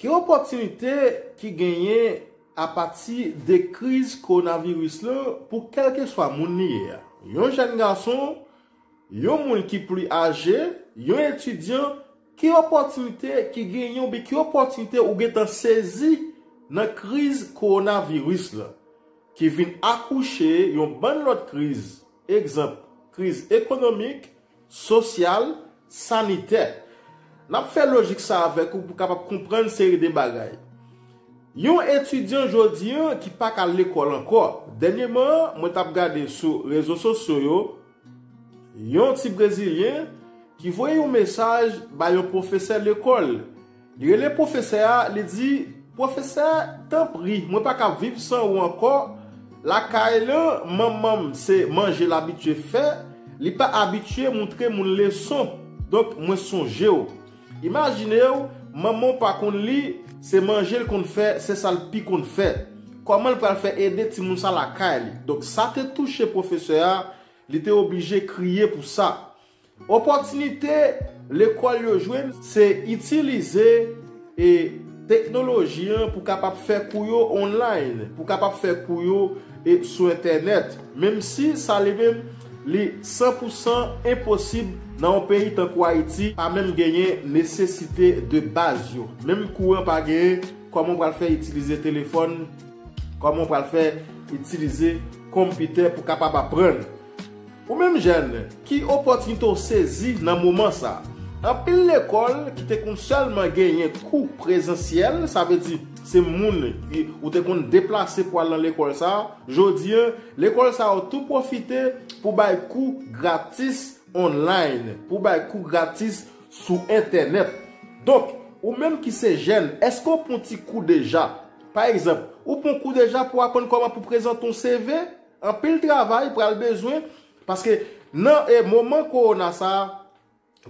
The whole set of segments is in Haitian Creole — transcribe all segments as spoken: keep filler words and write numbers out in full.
Ki opòtinite ki genyen apati de kriz kowonaviris lan pou kèlkeswa moun li ye a? Yon jèn gason, yon moun ki pli aje, yon etidyan, ki opòtinite ki genyen oubyen ki opòtinite ou gentan sezi nan kriz kowonaviris lan, ki vin akouche yon bann lòt kriz, egzanp, kriz ekonomik, sosyal, sanitè. N ap fè lojik sa avèk ou pou kapab konprann seri de bagay. Yon etidyan jodi an ki pa ka al lekòl ankò. Dènyèman an, mwen t ap gade sou rezo sosyo yo, yon ti brezilyen ki voye yon mesaj ba yon pwofesè lekòl. Li rele pwofesè a, li di, "Pwofesè, tanpri, mwen pa ka viv san ou ankò. Lakay lan, manman m se manje l abitye fè, li pa abitye montre moun leson. Donk, mwen sonje w." Imajine w, manman w pa konn li, se manje l konn fè, se sa l pi konn fè. Kòman l pral fè ede timoun sa lakay li? Donk, sa te touche pwofesè a, li te oblije kriye pou sa. Opòtinite lekòl yo jwenn, se itilize e teknoloji an pou kapab fè kou yo online, pou kapab fè kou yo e sou entènèt, menm si sa li menm li san pou san enposib nan yon peyi tankou Ayiti, pa menm genyen nesesite de baz yo. Menm kouran pa genyen, kòman w pral fè itilize telefòn, kòman w pral fè itilize konpitè pou kapab aprann? Ou menm jèn, ki opòtinite w sezi nan moman sa? Anpil lekòl ki te konn sèlman genyen kou prezansyèl, sa vle di se moun ki ou te konn deplase pou al nan lekòl sa, jodi an, lekòl sa yo tou pwofite pou bay kou gratis online, pou bay kou gratis sou entènèt. Donk, ou menm ki se jèn, èske w pran ti kou deja? Pa egzanp, ou pran kou deja pou aprann kòman pou prezante yon C V? Anpil travay pral bezwen, paske nan e moman kowona sa,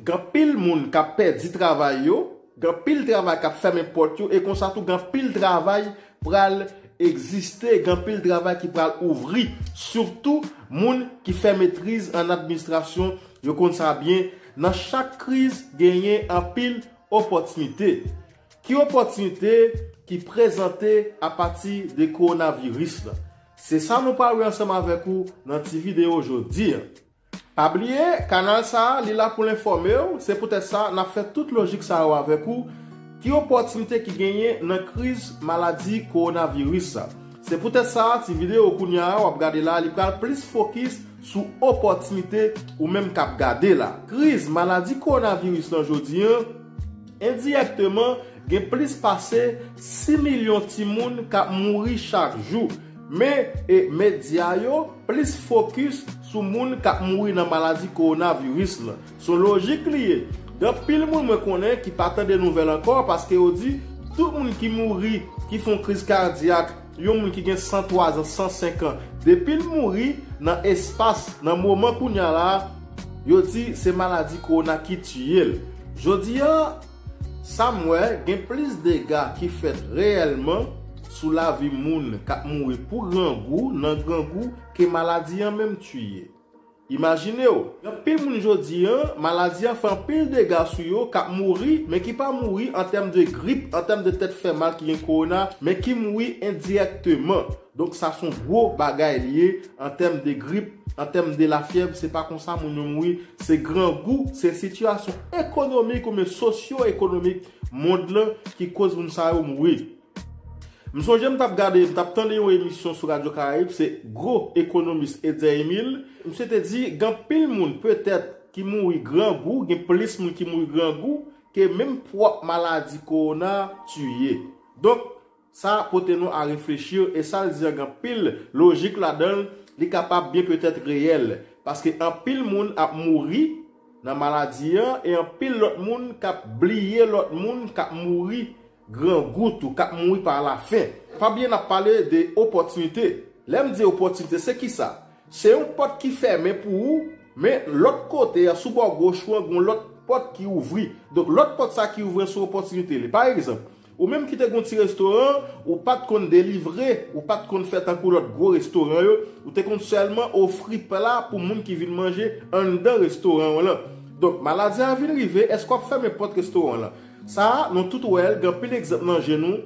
gen anpil moun k ap pèdi travay yo, gen anpil travay k ap fèmen pòt yo, e konsa tou gen anpil travay pral egziste, gen anpil travay ki pral ouvri, sitou moun ki fè metriz an administrasyon, yo konn sa byen, nan chak kriz genyen anpil opòtinite. Ki opòtinite ki prezante apati de kowonaviris la? Se sa nou pral wè ansanm avèk ou nan ti videyo jodi an. Pa bliye, kanal sa a, li la pou l enfòme w, se poutèt sa n ap fè tout lojik sa yo avèk ou. Ki opòtinite ki genyen nan kriz maladi kowonaviris sa? Se poutèt sa, ti videyo kounya a w ap gade la, li pral plis fokis sou opòtinite ou menm k ap gade la. Kriz maladi kowonaviris lan jodi an, endirèkteman, gen plis pase sis milyon timoun k ap mouri chak jou. Men, e medya yo plis fokis sou moun k ap mouri nan maladi kowonaviris lan. Se yon lojik li ye. Gen anpil moun mwen konnen ki pa tande nouvèl ankò paske yo di tout moun ki mouri, ki fè yon kriz kadyak, yon moun ki gen san twa zan, san senk an, depi l mouri nan espas, nan moman kounya la, yo di se maladi kowona ki tiye l. Jodi an, sa m wè, gen plis dega ki fèt reyèlman sou lavi moun k ap mouri pou grangou, nan grangou, ke maladi an menm tiye. Imajine w, gen anpil moun jodi an, maladi an fè anpil dega sou yo, k ap mouri, men ki pa mouri an tèm de grip, an tèm de tèt fè mal ki gen kowona, men ki mouri endirèkteman. Donk, sa se yon gwo bagay li ye, an tèm de grip, an tèm de lafyèv, se pa konsa moun yo mouri, se grangou, se sitiyasyon ekonomik oubyen sosyo-ekonomik mond lan ki koz moun sa yo mouri. M sonje m t ap gade, m t ap tande yon emisyon sou Radyo Karayib, se gwo ekonomis Etzer Emile. Misye te di, gen anpil moun petèt ki mouri grangou, gen plis moun ki mouri grangou ke menm pwòp maladi kowona tiye. Donk, sa pote nou a reflechi, e sa l di an gen anpil lojik ladan l, li kapab byen petèt reyèl. Paske anpil moun ap mouri nan maladi an, e anpil lòt moun k ap bliye lòt moun k ap mouri grangou tou, k ap mouri pa lafen. Pa bliye n ap pale de opòtinite. Lè m di opòtinite, se kisa? Se yon pòt ki fèmen pou ou, men lòt kote a, sou bò goch ou an, gen yon lòt pòt ki ouvri. Donk, lòt pòt sa ki ouvri an, se yon opòtinite li. Pa egzanp, ou menm ki te gen yon ti restoran, ou pa t konn delivre, ou pa t konn fè tankou lòt gwo restoran yo, ou te konn sèlman ofri pla pou moun ki vin manje anndan restoran w lan. Donk, maladi a vin rive, èske w ap fèmen pòt restoran w lan? Sa a, nou tout wè l, gen anpil egzanp nan je nou.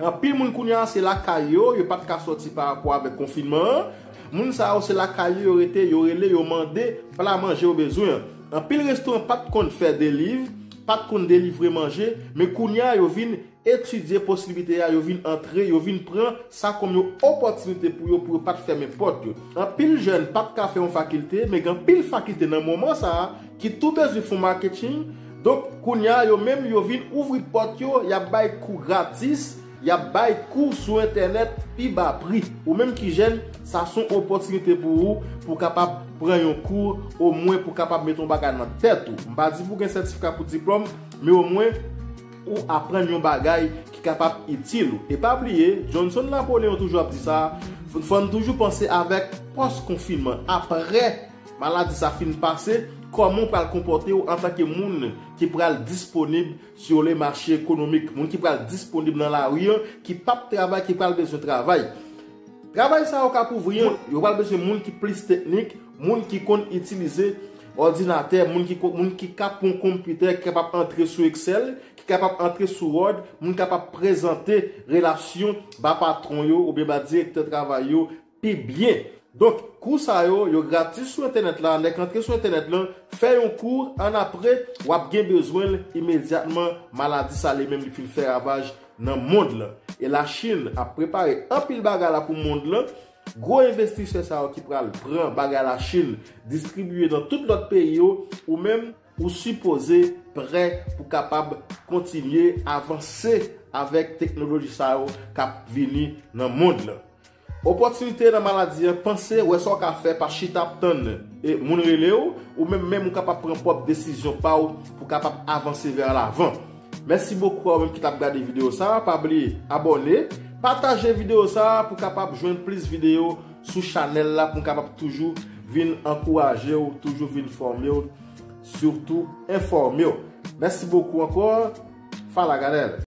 Anpil moun kounye a se lakay yo, yo pa t ka sòti pa rapò avèk konfinman an. Moun sa yo se lakay yo, yo rete, yo rele, yo mande pla manje yo bezwen an. Anpil restoran pa t konn fè deliv, pa t konn delivre manje, men kounye a yo vin etidye posiblite a, yo vin antre, yo vin pran sa kòm yon opòtinite pou yo, pou yo pa t fèmen pòt yo. Anpil jèn pa t ka fè yon fakilte, men gen anpil fakilte nan moman sa a ki tou bezwen fè yon maketing. Donk, kounye a, yo menm, yo vin ouvri pòt yo, y ap bay kou gratis, y ap bay kou sou entènèt pi ba pri. Ou menm ki jèn, sa se yon opòtinite pou ou, pou w kapab pran yon kou, omwen pou w kapab mete yon bagay nan tèt ou. M pa di pou w gen sètifika pou diplòm, men omwen ou aprann yon bagay ki kapab itil ou. E pa bliye, Johnson Napoleon toujou ap di sa, fò n toujou panse avèk pòs konfinman. Apre maladi sa fin pase, kòman w pral konpòte w antanke moun ki pral disponib sur le marché économique, moun ki pral disponib nan lari an, ki p ap travay, ki pral bezwen travay. Travay sa yo ka kouvri, yo pral bezwen moun ki plis teknik, moun ki konn itilize òdinatè, moun ki, moun ki ka pran konpitè, ki kapab antre sou Excel, ki kapab antre sou Word, moun kapab prezante relasyon ba patwon yo oubyen ba direktè travay yo pi byen. Donk, kou sa yo, yo gratis sou entènèt la, nèk antre sou entènèt lan, fè yon kou, annapre, w ap gen bezwen l imedyatman maladi sa li menm li fin fè ravaj nan mond lan. E Lachin ap prepare anpil bagay la pou mond lan. Gwo envestisè sa yo ki pral pran bagay Lachin, distribiye nan tout lòt peyi yo, ou menm, ou sipoze prè pou kapab kontinye avanse avèk teknoloji sa yo k ap vini nan mond lan. Opòtinite nan maladi an, panse, wè sa w ka fè, pa chita ap tann e moun rele w, ou menm menm ou kapab pran pwòp desizyon pa w pou kapab avanse vè lavan. Mèsi bokou a ou menm ki t ap gade videyo sa a, pa bliye abòne, pataje videyo sa a pou kapab jwenn plis videyo sou chanèl la, pou m kapab toujou vin ankouraje w, toujou vin fòme w, sitou enfòme w. Mèsi bokou ankò, Fala galera!